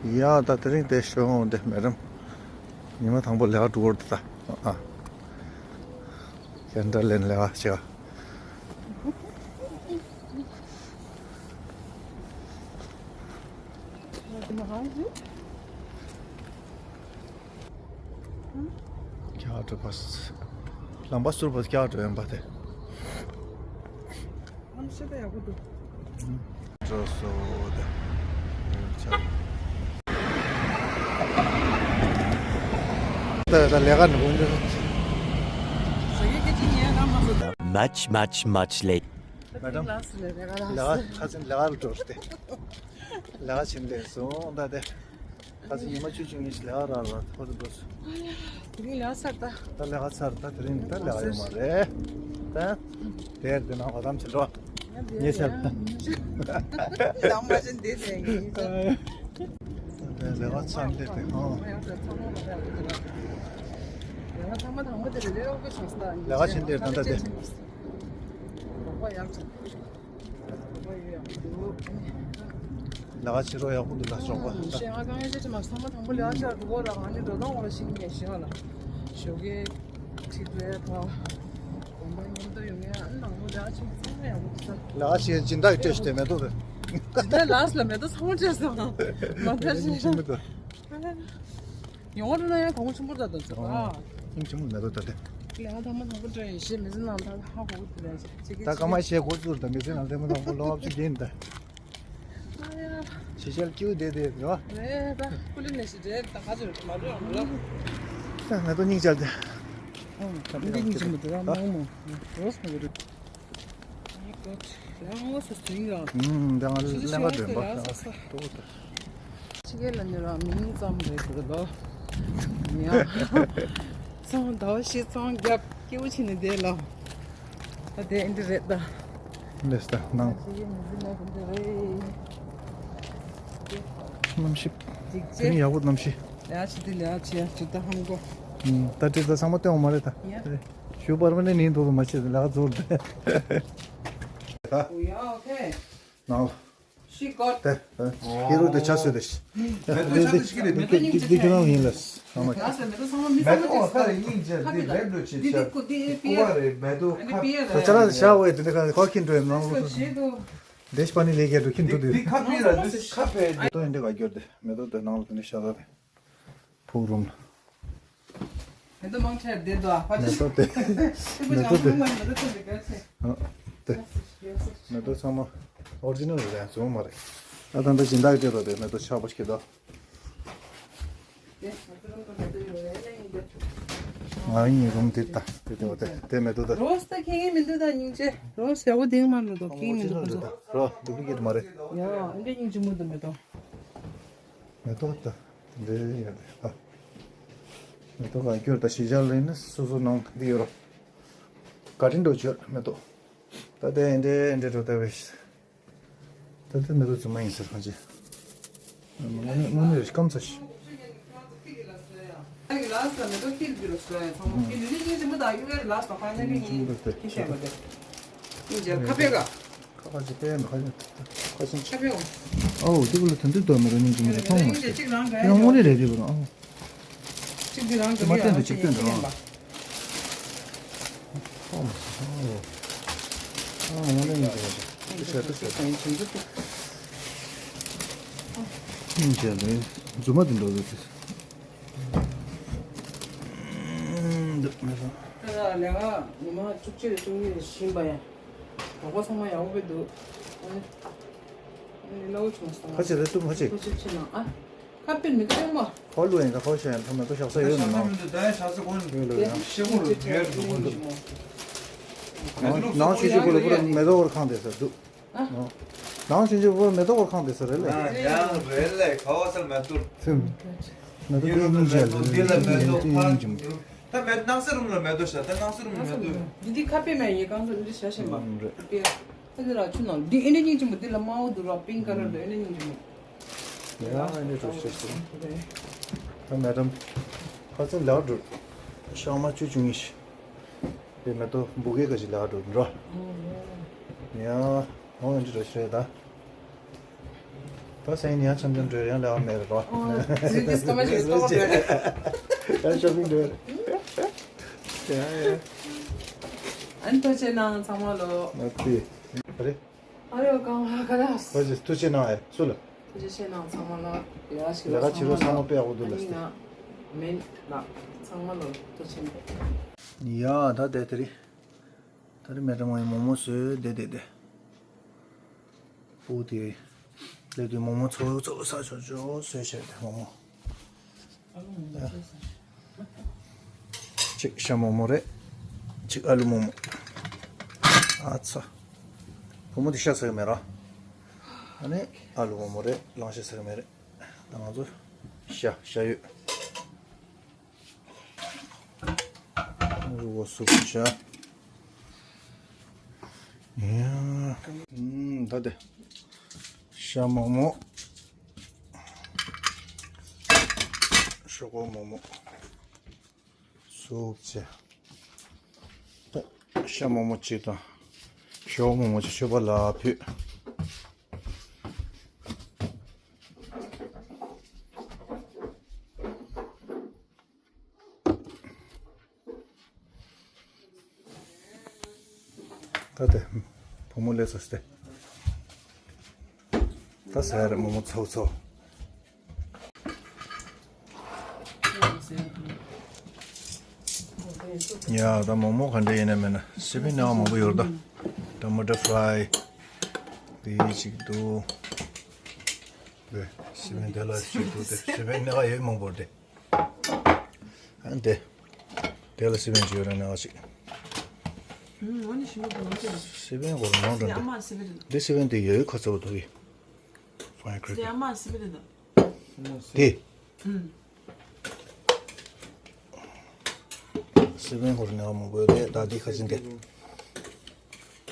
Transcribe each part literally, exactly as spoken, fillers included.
ཡ་ད་དེ་རིང་དེ་ཤོད་འོང་དེ་མེད་རམ། ཉི་མ་དང་པོ་ལས་ཀ་འགྲོ་བར་དུ་ད། ཨ། ཁེན་ཏྲ་ལེན་ལས་ཀ་བྱེད། ཀྱག་ཀྲོ་པས། ལམ་པ་སུར་པས་ཀྱག་ཀྲོ་ཡོན་པ་དེ། ཨམ་ཤེས་ད་ཡག་པོ་འདུག་འགྲོ་སོ་དེ། ད་ད་ལས་ཀ་ནི་ཀུན་འདུག Much, much, much later. མེ་ཌམ། ལགས་སོ་ལས་ཀ་ལགས་སོ། ལས་ཀ་ཁ་སང་ལས་ཀ་ལ་འགྲོ་སྟེ། ལས་ཀ་ཕྱིན་ལས་སོང་ད་དེ། ཁ་སང་ཉི་མ་བཅུ་བཅུ་གཉིས་ཤིག་ལས་ཀ་རག་རག་ཐོག་ཏུ་འགྲོ་སོང་། དེ་རིང་ལས་ཀ་ཚར་ད། ད་ལས་ཀ་ཚར་ད་དེ་རིང་ད་ལས་ཀ་ཡོད་མ་རེད། ད། དེར་དེ་ནང་བ་དམ་ཕྱིན་འགྲོ། ཉེ་ཆར་ད། ལམ་མ་ཕྱིན་དེ་དེ་ཡིན། ད་ལས་ཀ་ཚར་འདི་དེ་ཧང་། ལས་ཀ་ཚང་མ་དང་པོ་དེ་རེད་ལས་ཀ་ཕྱིན་དེར་ད་ད་དེ། ལས་ཀ་བྱེད་རོགས་ཡག་པོ་འདུག་ལ་ཞོགས་པ། ཞེ་ང་དང་ཡང་ཅི་མ་ཚང་མ་དང་པོ་ལས་ཀ་བྱ་འགྲོ་གོ་ར་ང་ནི་འགྲོ་སྟངས་འོ་ལ་ཤིང་ངས་ཤེས་ལ། ཞོགས་ཀས་ཁྲིད་རེད་པ། དགོན་པ་མཉམ་དུ་ཡོང་ཡ་ཨ་ནང་ལོ་ལས་ཀ་བྱེད་ཚང་མ་ཡག་པོ་འདུག་ས། ལས་ཀ་བྱེད་སྦྱིན་བདག་གི་སྤྲད་ཞུ་དེ་མེ་ཏོག་རེད། ཇི་ལྟར་ལགས་ལ་མེ་ཏོག་ཚང་མ་སྤྲད་སོང་། མ་ཕེབས་ཤིང་། ཡོང་བ་ན་ཡང་གོང་ཆེན་པོ་ད་ད་ཚོ་ཨ། ཁྱིམ་ཆེན་མོ་མེ་ཏོག་ད་དེ། ལས་ཀ་ཐ་མ་དང་པོ་འདྲ་ཡིན་ཞེས་མི་ཚེ་ནང་ད་ཧ་གོ་གི་དེ་ལས་ཅི་གི་ད་ཀ་མ་ཞེས་གོ་ཚུར་ད་མི་ཚེ་ནང་ལས་མ་དང་པོ་ལོ་ཨབ་ཅིག་ཡིན་ད། ཨ་ཡ། ཞེ་ཞལ་སྐྱིད་དེ་དེ་རོ། རེད་ད་ཀུ་ལི་ནས་ཞི་འདྲེ་ད་ཁ་ཚོད་མ་རེད་ཨང་ལོ། ད་མེ་ཏོག་སྙིང་རྗེ་དེ། ཨང་ད་མི་འདི་སྙིང་རྗེ་མི་འདུག་ཨ་མང་མོ། རོས་མ་རེད། ཨུམ། ད་ང་ལས་ཀ་འདྲེན་པ་ལས་ཀ་ཏོག་ཏོག་ཕྱི་རྒྱལ་ལ་ནི་ར་མིང་ཙམ་རེད་འདུག་ལོ། ཡ། ཚང་ཟླ་བ་བཞི་ཚང་རྒྱབ་སྐྱེ་བོ་ཕྱིན་ནས་བསྡད་ལ། ད་དེ་འདི་རེད་ད། ལས་ད་ནང་། ཕྱི་རྒྱལ་མི་འདི་ན་འདི་རེད། གནམ་གཤིས། འཇིགས་དེ་ནི་ཡག་པོ་གནམ་གཤིས། ལས་ཀ་བྱེད་དུས་ལས་ཀ་བྱེད་ཡ་ཇི་ལྟ་ཧམ་གོ། ད་དྲི་ད་ཚང་མ་སྟོན་འོང་མ་རེད་ད། ཡ། ཞུ་པར་མ་ནི་ནི་འདུག་མ་བྱེད་ལ་ཟུར་དེ། ད། ཡ་ཨོ་ཁེ། ནང་ལ། ཤི་གོ། དེ། ཡེ་རུ་དེ་ཆ་སོས་དེ་ཤི། མེ་ཏོག་ཆ་དེ་ཤི་གི་རེད། མེ་ཏོག་སྙིང་རྗེ་ཁྱོད་ནང་ཡིན་ལ། ལ་སོ་མེ་ཏོག་ཚང་མ་མི་ཚང་མ་ཁ་རེ་སྙིང་རྗེ་དེ་རེབ་ལོ་ཆེ་ཆ། ཀུ་ཀུ་བ་རེ་མེ་ཏོག་ཁ། ད་ཆ་ལ་ཤ་བའི་དེ་འདྲ་ག་ཁོ་ཁྱིན་འགྲོ་ཡིན་ནང་ལོ། དེ་ཤ་པ་ནི་ལས་ཀྱི་འགྲོ་ཁྱིན་འགྲོ་དེ། དེ་ཁ་པི་ར་དེ་ཁ་པེ། མེ་ཏོག་ཡིན་དེ་ག་རྒྱུར་དེ་མེ་ཏོག་དེ་ནང་ལ་དེ་འདྲ་ཤ་ད་དེ། ཕུག་རུམ་ལ། མེ་ཏོག་མང་ཆེ་བསྡད་འདུག་ཨ་ཕ་ཆེ། མེ་ཏོག་དེ། ཨ་དེ། མེ་ཏོག་ཚང་མ་ཨོ་རི་ཇི་ནལ་རེད་ཡང་བཟོ་མ་རེད། ཨ་ད་ད་སྦྱིན་བདག་གིས་སྤྲད་པ་དེ་མེ་ཏོག་ཆགས་པ་ཞིག་འདུག་ང་གཉིས་རུམ་དེ་ད་དེ་དེ་བ་དེ་དེ་མེ་ཏོག་ད། རོས་ད་ཁེངས་མི་འདུག་ད་སྙིང་རྗེ། རོས་ཡག་པོ་དེང་མ་མེ་ཏོག་ཁེངས་མི་འདུག་ཁོ་ཚོ། རོ་ཌུབ་ལི་ཀེ་ཊི་མ་རེད། ཡ་ཨ་འདྲ་སྙིང་རྗེ་མོ་འདུག་མེ་ཏོག་མེ་ཏོག་ད། འདི་ཡ་དེ་ཨ། མེ་ཏོག་ག་སྐྱོར་ད་ཤི་ཇར་ལེན་ནི་སོ་སོ་ནང་འདི་ཡོད་རོ། ག་དྲིན་འགྲོ་བྱོས་མེ་ཏོག་ད་ལྟ་འདྲེ་འདྲེ་འགྲོ་ལྟ་བས། ད་ལྟ་མེ་ཏོག་རྫུན་མ་ཡིན་ཟེར་ཧ་ཅི། དངོས་གནས་དངོས་གནས་རེ་སྐམ་ཚ་ཤི། ཁ་ཁ་ཅིག་པས་མ་ཁ་ཅིག་ཁ་ཅིག་ཨོ་དེ་བུ་ལ་དོན་དུ་དོ་མེ་རོ་སྙིང་རྗེ་མོ་རེ་མཐོང་མ་སོང་། དེ་རང་དངོས་གནས་རེད་དེ་བུ་ལ་ཨོ། གཅིག་འདི་རང་གི་མ་བསྟན་དུ་གཅིག་བསྟན་དུ་རང་། ཨོ་མ་ཨོ། ཨོ་ངོ་ནས་ཡིན་ཟེར་བ་དེ་ཆེ་དུ་ཆེ། སྙིང་རྗེ་ལས་རྫུན་མ་དེ་འགྲོ་འདུག་དེ། འདུག་མེད་སོང་། ད་ལས་ཀ་ཉི་མ་བཅུ་གཅིག་རེ་བཅུ་གཉིས་རེ་བཞིན་པ་ཡ། གྲོགས་པོ་ཚང་མ་ཡག་པོ་འདུག་ཨ་ནི་གླ་བོ་བྱུང་སོང་། ཁ་ཆེ་རེད་ཏུ་ཁ་ཆེ། ཁ་ཆེ་ཆེ་ན་ཨ། ཁ་པེ་མི་ཀ་ཡོང་མ། ཁོ་ལུ་ཡིན་ད་ཁོ་ཤ་ཡིན་ཐོག་མེད་ཁོ་ཤག་ས་ཡོད་ནི་མ། ད་ཤག་ས་ཁོ་ཡོད་ལ་ཡང་ཤེ་ཁོ་ལ་ཉོས་འགྲོ་ཁོ་འདུག་ནང་ཆུ་ཆུ་ཁོ་ལ་པུ་ར་མེ་ཏོག་བར་ཁང་དེ་ས་འདུག་ནང་ཆུ་ཆུ་པུ་ར་མེ་ཏོག་བར་ཁང་དེ་ས་རེད་ལ། ཡང་རེད་ལ་ཁ་བ་སར་མ་ཏུར། མེ་ཏོག་གི་སྙིང་རྗེ་ལ་འདི་ལ་མེ་ཏོག་ཕར། ད་མེད་སྣང་ས་རུམ་ལ་མེ་ཏོག་ཤ་ད་སྣང་ས་རུམ་ལ་མེ་ཏོག་འདི་འདི་ཁ་པེ་མེ་ཡི་གང་ཚོ་འདི་ཤ་ཤེ་མ། རེད། ཨ་ནི་ར་ཆུ་ནང་འདི་ཨེ་ནི་སྙིང་རྗེ་མོ་འདི་ལ་དམར་པོ་འདུག་ར་པིང་ཀ་ལར་འདུག་ཨེ་ནི་སྙིང་རྗེ་མོ། ཡ་ཨེ་ནི་འགྲོ་ཤེས་སོང་། ད་མེ་ཌམ་ཁ་ཚ་ལག་འགྲོ་ཤག་མ་བཅུ་བཅུ་གཉིས་ཤི། དེ་མེ་ཏོག་འབུ་གེ་ག་ཅི་ལག་འགྲོ་འགྲོ། ཡ་ཨོ་ཨེ་འདྲ་འགྲོ་ཤེས་ད། ད་སང་ཉིན་ཡང་འཆམ་འཆམ་འགྲོ་ཡང་ལས་ཀ་མེད་རེད་རོ། ཨོ། ཚིག་འདི་སྐར་མ་ཞིག་ལྟོ་གོ་འགྲོ་རེད། ཡང་ཤོ་པིང་འགྲོ་རེད། ཡ་ཡ། ཨན་ཐུགས་རྗེ་གནང་ཚང་མ་ལོ། ང་ཚོས་རེད། ཨ་རེ་གང་ཧ་ག་ལ། ཨོ་ཅེ་ཐུགས་རྗེ་གནང་ཨེ་སུ་ལ། ཐུགས་རྗེ་ཆེ་གནང་ཚང་མ་ལ། ལས་ཀ་བྱེད་ལས་ཀ་བྱེད་རོགས་ཚང་མ་དཔེ་ཡག་པོ་འདུག་ལ། ཨ་ནི་ང་མེད་ལ་ཚང་མ་ལོ་ཐུགས་རྗེ་ཆེ། ཡ་ད་དེ་དེ་རེད། ད་རེས་མེ་ཏྲ་མོ་ཡི་མོག་མོག་བཟོས་བསྡད་བསྡད་དེ། སྤུ་དེ། སླེབས་དུས་མོག་མོག་ཚོ་ཚོ་ཟ་ཆོག་ཆོག་བཟོས་བྱས་ཏེ་མོག་མོག་གཅིག་ཤ་མོག་མོག་རེད། གཅིག་ཨ་ལུ་མོག་མོག་ཨ་ཚ། བུ་མོ་དེ་ཤ་ཟ་གི་མེད་ར། ཨ་ནི་ཨ་ལུ་མོག་མོག་རེད། གླང་ཤ་ཟ་གི་མེད་རེད། ད་ང་ཚོ་ཤ་ཤ་ཡོད། རུ་བོ་སུ་ཤ། ཡ། ཨུམ། ད་དེ། ཤ་མོག་མོག་ཤོག་བུ་མོག་མོག་སུ་ཆེ། ད་ཤ་མོག་མོག་གཅིག་དང་། ཤོག་བུ་མོག་མོག་གཅིག་མཆོད་པ་ལ་ཕུལ། ད་དེ། བུ་མོ་ལས་སོ་སྟེ། ད་ཟ་རེད་མོག་མོག་ཚོགས་ཚོགས། ཡ་ད་མོག་མོག་ག་འདྲ་ཡིན་ན་མིན་ན་སི་པན་སྣ་ཁ་མང་པོ་ཡོད་རེད་ད། ཊ་མ་ཊོ་ཕ་རའི། དེ་གཅིག་འདུག་དེ་སི་པན་དེ་ལ་གཅིག་འདུག་དེ་སི་པན་སྣ་ཁ་ཡོད་མང་པོ་རེད། ཨ་འདི། དེ་ལ་སི་པན་ཅིག་ཡོད་རེད་ན་ཨ་ཅིག་ཨུམ། འོ་ནི་ཞིམ་པོ་འདུག་ཨ་ཅིག་སི་པན་གོ་ར་ནང་འགྲོ་འདི་ཨ་འདི། མ་སི་པན་རེད། འདི་སི་པན་དེ་ཡོད་ཁ་ཚ་བོ་འདུག་གི་ཕའི་ཁྲེ་ཀར། འདི་ཨ་མ་སི་པན་རེད་འདུག་དེ། ཨུམ། སི་པན་གོ་ར་ནང་མང་པོ་ཡོད་རེད། ད་འདི་ཁ་ཅིག་འདི།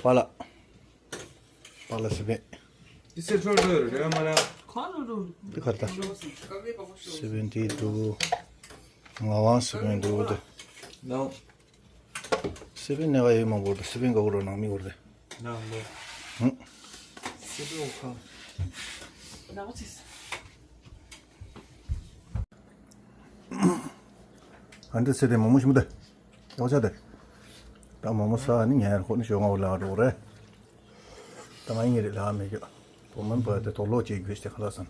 པ་ལགས། པ་ལགས་སི་པན། འདི་ག་རེ་ད། སི་པན་དེ་འདུག་ངག་དབང་སི་པན་འདུག་དེ། སི་པན་སྣ་ཁ་ཡོད་མང་པོ་འདུག་སི་པན་ག་གུ་རོ་ནང་མི་གུ་རེད། ཧུམ། ཨ་འདི་ཚེ་དེ་མོག་མོག་ཞིམ་པོ་དེ། ཡག་ཆ་དེ། ད་མོག་མོག་ཟ་ནི་ཉལ་ཁོ་ནི་ཞོགས་ང་བོ་ལ་འགྲོ་རེད། ད་མ་ཡིན་རེད་ལ་མེད་རྒྱུ། བུ་མོ་བ་དེ་དོག་ལོག་ཅིག་རྒྱུས་ཏེ་ཁ་ལག་ཟ།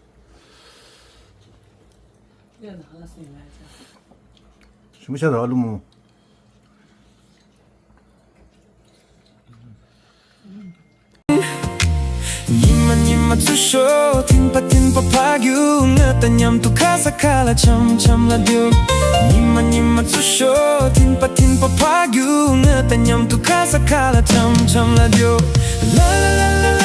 ཞིམ་པོ་ཆགས་འདུག་ཨ་ལུ་མོ། ཉི་མ་ཉི་མ་ཚུར་ཤོག་ཐིམ་པ་ཐིམ་པ་ཕ་རྒྱུག་ང་དང་མཉམ་དུ་ཁ་ས་ཁ་ལ་འཆམ་འཆམ་ལ་རྒྱུག་ཉི་མ་ཉི་མ་ཚུར་ཤོག་ཐིམ་པ་ཐིམ་པ་ཕ་རྒྱུག་ང་དང་མཉམ་དུ་ཁ་ས་ཁ་ལ་འཆམ་འཆམ་ལ་རྒྱུག་ལ་ལ་ལ་ལ་